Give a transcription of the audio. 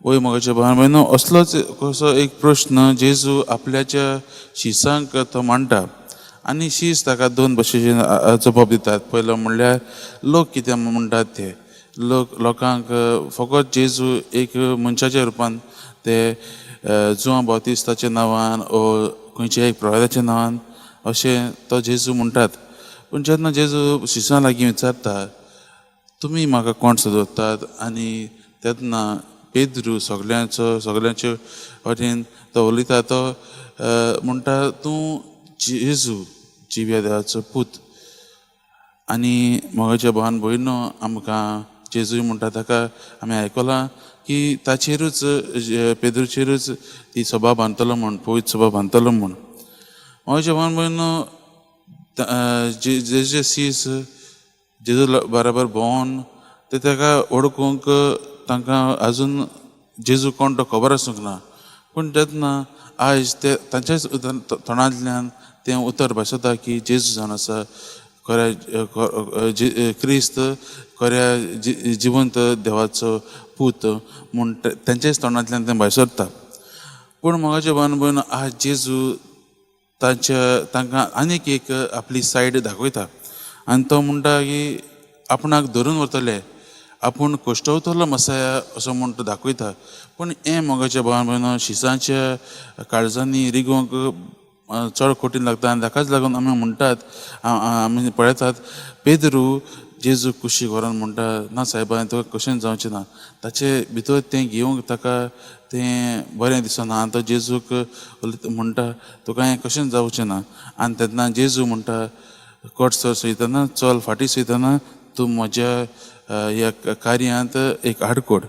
वय मोगाच्या भावान भयणो, असलोच कसो एक प्रश्न जेजू आपल्याच्या शिसांक तो मांडटा आनी शीस ताका दोन भशेचे जबाब दितात. पयलो म्हणल्यार लोक कितें म्हणटात ते लोक लोकांक फकत जेजू एक मनशाच्या रुपान ते जुवां बाप्तिस्ताच्या नांवान ओ खंयच्या एक प्रवादाच्या नांवान अशें तो जेजू म्हणटात. पूण जेन्ना जेजू शिसां लागीं विचारता तुमी म्हाका कोण सोदतात आनी तेन्ना पेद्रू सगल्यांचो सगल्यांचे वटेन तो उलयता, तो म्हणटा तूं जेजू जिव्या देवाचो पूत. आनी मोगाच्या भावान भयणो, आमकां जेजूय म्हणटा ताका आमी आयकलां की ताचेरूच पेद्रूचेरूच ती सभा बांदतलो म्हूण, पवित्र सभा बांदतलो म्हूण. मोगाच्या भावान भयणो, जेजे शीस जेजू बराबर भोंवन ते ताका वळखूंक तांकां आजून जेजू कोण तो खबर आसूंक ना. पूण तेन्ना आयज ते तांच्याच तोंडांतल्यान तें उतर भाशता की जेजू जावन आसा खऱ्या क्रिस्त, खऱ्या जिवंत देवाचो पूत म्हूण तांच्याच तोंडांतल्यान तें भायर सरता. पूण मोगाचे भावान भयण, आज जेजू तांच्या तांकां आनीक एक आपली सायड दाखयता आनी तो म्हणटा की आपणाक धरून व्हरतले, आपूण कश्टवतलो मसाया असो म्हूण तो दाखयता. पूण हें मोगाच्या भावान भयणो शिसांच्या काळजांनी रिगोवंक चड कठीण लागता आनी ताकाच लागून आमी म्हणटात, आमी पळयतात पेद्रू जेजू कुशीक व्हरोन म्हणटा ना सायबा तुका कशेंच जावचें ना. ताचे भितर तें घेवंक ताका तें बरें दिसना आनी तो जेजूक म्हणटा तुका हें कशेंच जावचें ना. आनी तेन्ना जेजू म्हणटा कट सर सयतना चल फाटीं सयतना तूं म्हज्या ह्या कार्यांत एक आडकोड.